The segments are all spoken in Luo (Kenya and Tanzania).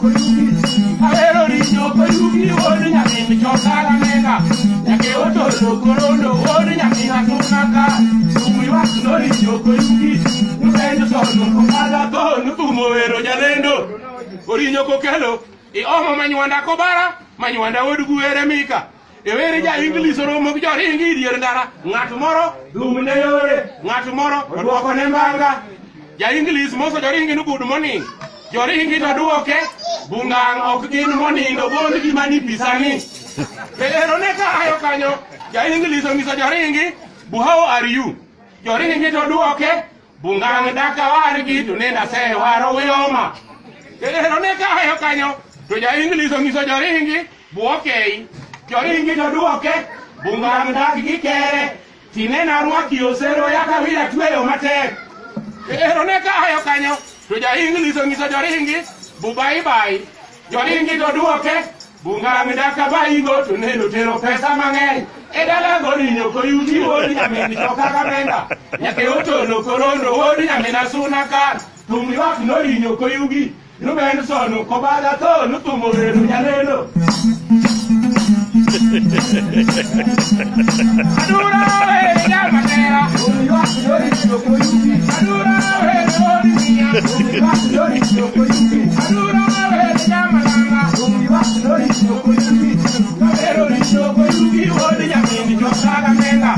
koyugi. Ahero rinyo koyugi wuod nyamin chokala mega. Nyake otolo korondo wuod nyamin atunaka. Thum ywak norinyo koyugi. Nupenjo sono kokala tho nuthumo wero jalendo. Orinyo kokelo iomo manywanda kobara manywanda wuod gwere mika. Ewere ja English oromo gi joringi dier ndara. Ng'at moro thum ne yore, ng'at moro oduoko ne mbanga. Ja English moso joringi ni good morning. Joringi to duoke bungang' ok gin monindo gol gima ni pisani. Ero ne ka ayo kanyo ja English onyiso joringi bu how are you? Joringi to duoke bungang' daka wargi to nenda sewaro uyoma. Ero ne ka ayo kanyo to ja English onyiso joringi bu okay. Joringi to duoke bungang' dak gi kere. Tinena rwaki osero yaka wiya tweyo matek. Ero ne ka ayo kanyo to ja English onyiso joringi bu bye bye. Joringi to duoke bungang' daka bayigo to neno tero pesa mang'eny. E dala gorinyo koyugi wuod nyamin choka kamenga. Nyake otolo korondo wuod nyamin asuna kar. Thum ywak norinyo koyugi. Nuben sono kobada tho nuthumo wero nyalelo. Adura were jamatera. Thum ywak norinyo koyugi. Adura were wuod miya. Thum ywak norinyo koyugi. Adura were jamalanga. Thum ywak norinyo koyugi. Kabero rinyo koyugi wuod nyamin choka kamenga.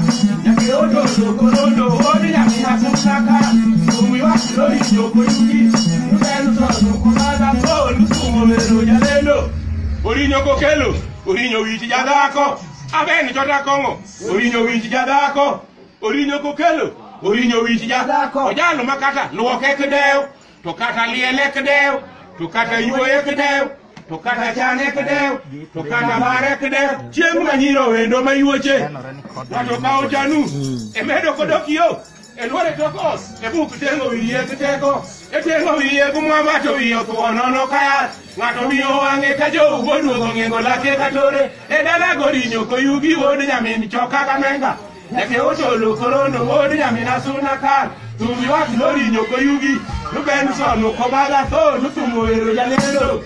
Nyake otolo korondo wuod nyamin asuna kar. Thum ywak norinyo koyugi. Nuben sono kobada tho nuthumo wero jalendo. Orinyo kokelo, orinyo wich jadhako. Aben chota kong'o, orinyo wich jadhako. Orinyo kokelo, orinyo wich jadhako. Ojalo makata luoke kidew, to kata liele kidew, to kata yuoye kidew, to kata chane kidew, to kata bare kidew. Chieng' manyiro wendo mayuoche. Ng'ato kawo chanu, emedo kodok yo. Elwore tok ot, e buk teng'o wiye gi teko. E teng'o wiye gi mwamba to wiye otwo nono ka yath. Ng'ato miyo wang'e ka jou boduogo ng'engo lake ka tore. E dala gorinyo koyugi wuod nyamin choka kamenga. Nyake otolo korondo wuod nyamin asuna kar. Thum ywak norinyo koyugi. Nuben sono kobada tho nuthumo wero jalendo.